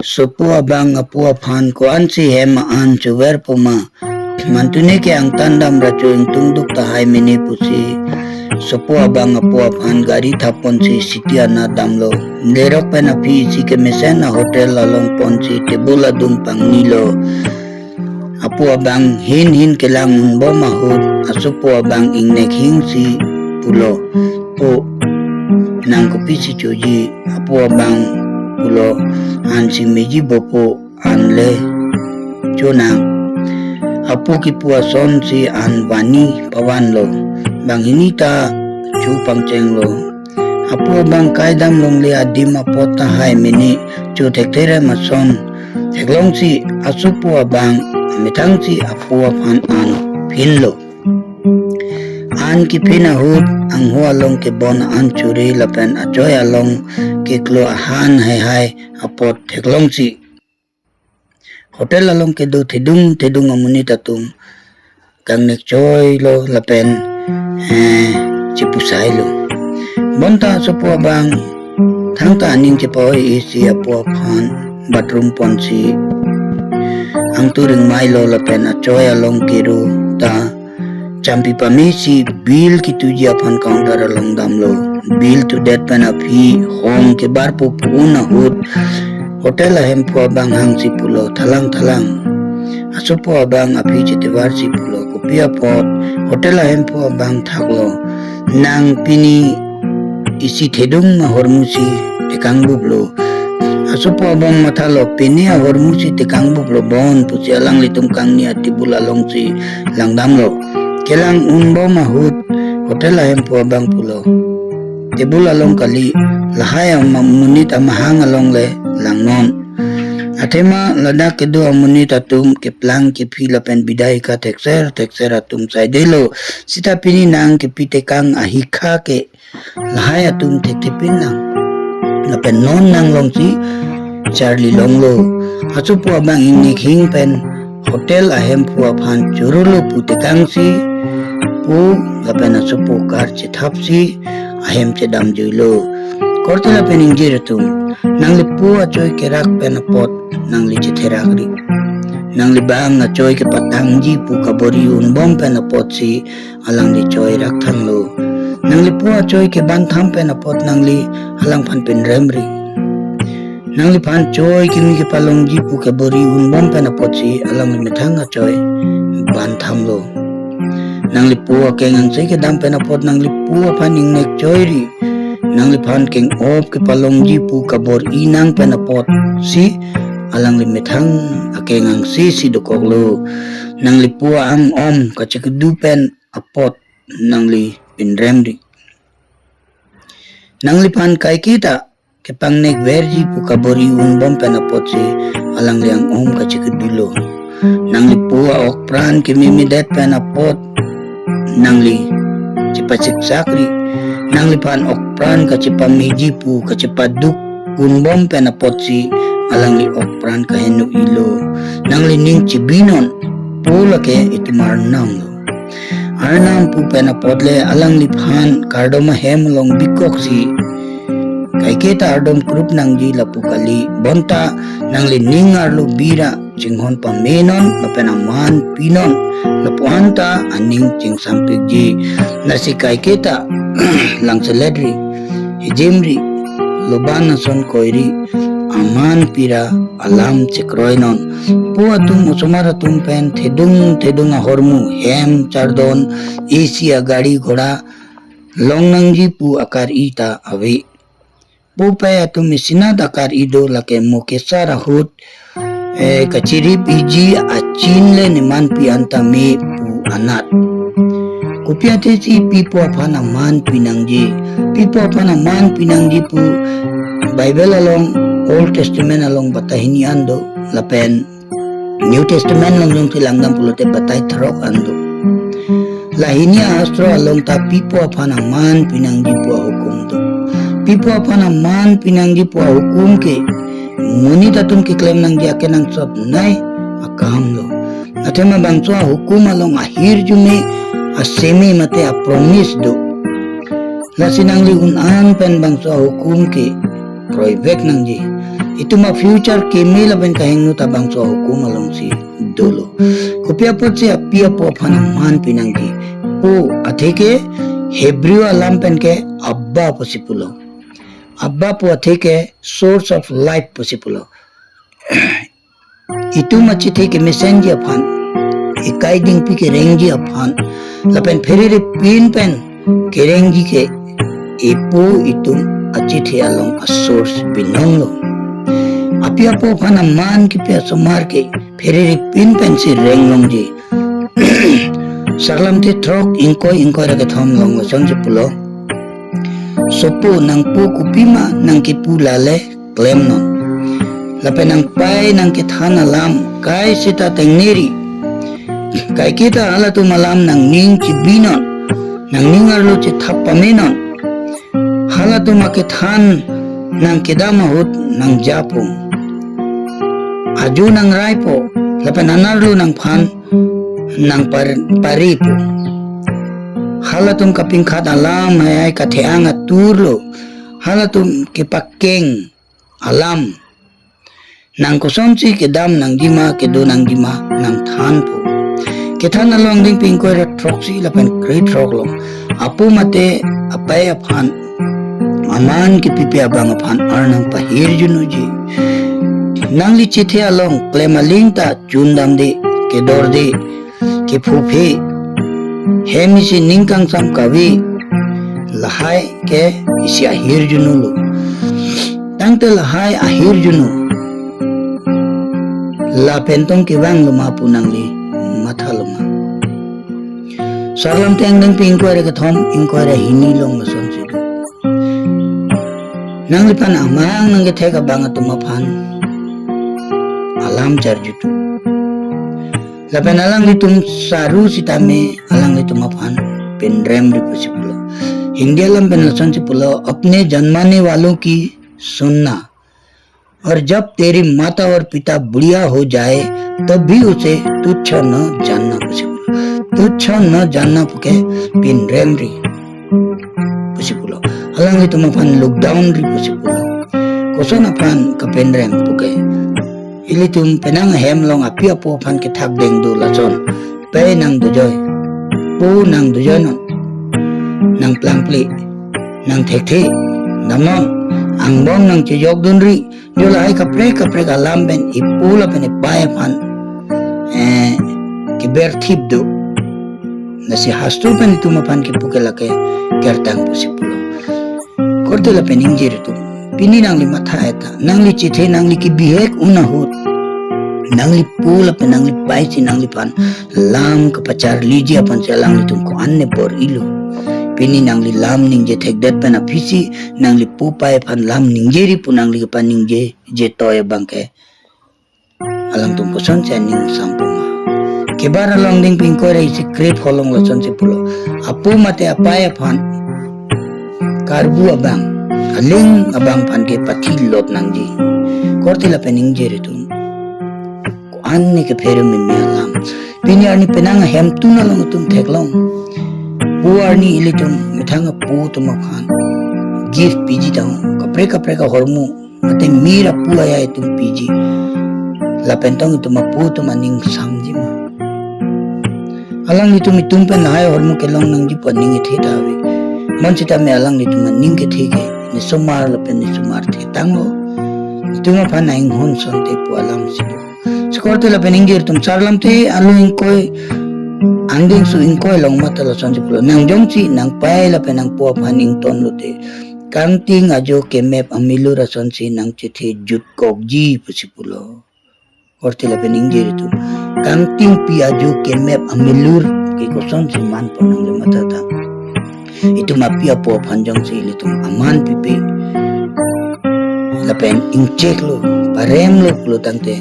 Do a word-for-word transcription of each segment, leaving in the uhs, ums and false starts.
Sopo abang apo aphan ko-ansi hem an chover poma. Mantune ke angtan damra cho ingtungduk tahai mene pusi sopo abang apo aphan gari thapponsi city anat damlo. Lerok pen aphi isi kemesen a hotel along ponsi table adung pangnilo. Apo abang hin hin kelang unbom ahut asopo abang ingnek hingsi pulo, "Po, nang kopisi choji?" Apo abang pulo, "Ansi meji bo po, an le chonang." Apo kipu asonsi an vani pavanlo. Banghini ta cho pangchenglo. Apo abang kaidam longle adim apot tahai mene cho thektheram ason theklongsi asopo abang amethangsi apo aphan an phinlo. An kephin ahut angho along kebon an churi lapen achoi along keklo ahan haihai apot theklongsi hotel along kedo thedung thedung amonit atum kangnek choilo lapen, eh, chipusailo. Bonta asopo abang thangta aning chepa-oi isi apo aphan bathroom ponsi angtu ringmailo lapen achoi along keru ta champi pamesi bill kituji aphan counter along damlo. Bill tudet pen aphi hong kebarpo pu-un ahut hotel ahemphu abang hangsi pulo, "Thalang, thalang." Asopo abang aphi chetevarsi pulo, "Kopi apot?" Hotel ahemphu abang thaklo, "Nang pini isi thedung ahormusi tekangbup lo." Asopo abang mathalo, "Pini ahormusi tekangbup lo bon," pusi alanglitum kangni a table alongsi langdamlo. Kelang unbom ahut hotel ahemphu abang pulo, "Table along kali, lahai amonit amahang along le langnon." Athema ladak kedo amonit atum keplang kephi lapen bidai kathekser thekser atum saidelo. Sita pini nang kepi tekang ahikha ke lahai atum thekthepin lang. Lapen non nanglongsi charli longlo. Asopo abang ingnek hing pen hotel ahemphu aphan chorolo pu tekangsi pu lapen asopo car chethapsi ahem chedamjuilo. Korte lapen ingjir atum, nangli po achoi kerak pen apot nangli chetherakri. Nangli bang achoi kepatangji pu kabor-i unbom pen apotsi alangli choi rakthanglo. Nangli po achoi kebantham pen apot nangli alangphan pinremri. Nangliphan choi kimi kepalongji pu kabor-i unbom pen apotsi alangli methang achoi banthamlo. Nangli po akeng angse kedam pen apot nangli po aphan ingnek choiri. Nangliphan keng-op kepalongji pu kabor-i nang pen apotsi alangli methang akeng angse si dokoklo. Nangli po ang-om kachikedu pen apot nangli pinremri. Nangliphan kaiketa kepangnek verji pu kabor-i unbom pen apotsi alangli ang-om kachikedulo. Nangli po a-ok pran kememedet pen apot nangli chepasiksakri. Nangliphan ok pran kachepameji pu kachepaduk unbom pen apotsi alangli ok pran kaheno-ilo. Nangli ning chibinon, po lake itum arnam lo. Arnam pu pen apot le alangliphan kardom ahem along bikoksi kaiketa ardom krup nangji lapu kali. Bonta nangli ning arlo bira chinghon pamenon lapen aman pinon, lapu-an ta aning chingsampikji. Lasi kaiketa langseletri, hijimri, loban ason koiri, aman pira alam chekroinon. Po atum osomar atum pen thedung thedung ahormu, hem chardon, A C agari ghoda longnangji pu akar-i ta ave. Po pei atum isinat akar-i do, lake mo kesar ahut, eh, kachirip iji achin le nemanpi anta me pu anat. Kopi athesi pipo aphan aman pinangji? Pipo aphan aman pinangji pu Bible along, Old Testament along batai hini an do, lapen New Testament along jongsi langdam pulote batai throk an do. La hini ahastro along ta pipo aphan aman pinangji pu ahukum do. Pipo aphan aman pinangji pu ahukum ke monit atum keklem nangji akenangsot nei akam lo. Athema bangso ahukum along ahirjume aseme mate apromise do. Lasi nangli un-an pen bangso ahukum ke kroivek nangji. Itum a-future keme lapen kahingno ta bangso ahukum alongsi dolo. Kopi apotsi api apo aphan aman pinangji pu atheke Hebrew alam penke Abba pusi pulo. Abba pu atheke source of life pusi pulo. Itum achethe kemesenji aphan, ekai dingpi kerengji aphan, lapen pherere pin pen kerengji ke epo itum achethe along a-source binonglo. Api apo aphan aman kipi asomar ke pherere pin pensi renglongji. Sarlamthe throk ingkoi ingkoi ra kethom along lasonsi pulo. Sopo nangpo kopima nangkepu lale klemnon. Lapen nangpai nangkethan alam kai seta tengneri. Kaiketa halatum alam nangning chibinon. Nangning arlo chethap pamenon. Halatum akethan nangkedam ahut nangjapo. Ajo nangraipo. Lapen anarlo nangphan nangpar-, paripo. Halatum kapingkhat alam hai hai kathe-ang atur lo. Halatum kepakeng alam. Nang kosonsi kedam nangjima, kedo nangjima, nangthanpo. Kethan along dingpi ingkoi ra throksi lapen kre throk along. Apo mate apai aphan aman kipipi abang aphan Arnam pahirjunoji. Nangli chethe along klem aling ta chundamde, kedorde, kephuphe, hem isi ning kangsam kave, lahai ke isi ahirjuno lo. Tangte lahai ahirjuno lapen tong kevanglo ma pu nangli mathalo ma. Sarlamthe angdengpi ingkoi ra kethom, ingkoi ra hini along lasonsi do. Nangliphan amang nangkethek abang atum aphan alam charjutu. Lapen alanglitum saru sitame alanglitum aphan pinremri pusi pulo. Hindi alam pen lasonsi pulo, "Apne janmane walon ki sunna, aur jab teri mata aur pita budhiya ho jaye, tab bhi use tuchha na janna," pusi pulo. Tuchha na janna puke pinremri pusi pulo. Alanglitum aphan look down ri pusi pulo. Koson aphan kapinrem puke, ilitum penang ahem along api apo aphan kethak deng do lason. Pai nangdojoi. Po nangdojoinon. Nangplangple. Nangthekthe. Damnon. Angbong nangchejokdunri. Jo lahai kaprek kaprek alam pen epo lapen epai aphan, eh, keberthip do. Lasi hastro pen itum aphan kipu ke lake kertang pusi pulo. Korte lapen ingjir itum. Pini nangli matha eta, nangli chethe, nangli kebihek un ahut, nangli po lapen nangli paisi nangliphan lam kapacharliji aphansi alanglitum ko-an ne bor-ilo. Pini nangli lam ningje thekdet pen aphisi, nangli po pai aphan lam ningjeri pu nangli kepaningje, je toy abang ke alangtum kosonsi aning sampo ma. Kebar along dingpi ingkoi ra isi kre pho along lasonsi pulo. Apo mate apai aphan karbu abang, aling abang aphan ke pathi lot nangji. Korte lapen ingjir itum. Ko-an ne kephere meme alam. Pini arni penang ahemtun along itum theklong. Po arni ilitum methang apo atum aphan gift piji tang. Kaprek kaprek ahormu mate mir apu aya itum piji. Lapen tong itum apo atum aning samji ma. Alanglitum itum pen lahai ahormu kelong nangji pu aning kethe ta ave. Bonsitame alanglitum aning kethe ke nesomar lapen nesomar thetanglo. Itum aphan ainghon sonte pu alam si do. Si korte lapen ingjir itum, Sarlamthe along ingkoi angdengso ingkoi along matha lasonsi pulo. Nang jongsi nangpai lapen nangpo aphan ingtonlote, kangting ajo kemep amilur asonsi nangchethe jutkokji pusi pulo. Korte lapen ingjir itum, kangtingpi ajo kemep amilur ke kosonsi manpo nangli matha ta. Itum api apo aphan jongsi ilitum aman pipe lapen ingcheklo, paremlo pulo tangte,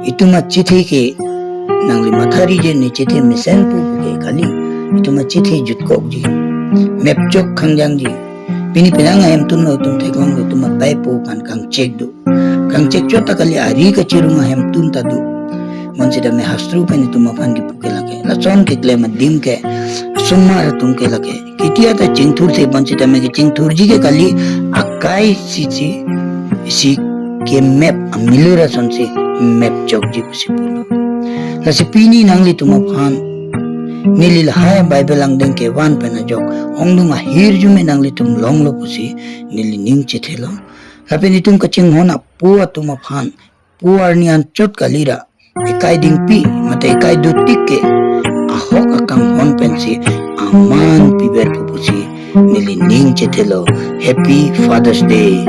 itum achethe ke nangli mathari je ne chethe mesenpo ke kali, itum achethe jutkokji, mepchok khangjangji. Pini penang ahemtun along itum theklonglo, itum apai apo aphan kangchek do. Kangchek chot ta kali, ari kachirung ahemtun ta do. Bonsitame hastro pen itum aphan kipu ke lake, lason keklem adim ke, asomar atum ke lake, ketia ta chingthurthe, bonsitame kechingthurji ke kali, akai si si, si kemep amilur asonsi mepjokji pusi pulo. Lasi pini nanglitum aphan neli lahai Bible angdeng kevan pen ajok ongdung ahirjume nanglitum longlo pusi neli ning chethelo. Lapen itum kachinghon apo atum aphan po arni anchot kalira ekai dingpi mate ekai dotik ke ahok akanghon pensi aman piberpo pusi neli ning chethelo. Happy Father's Day.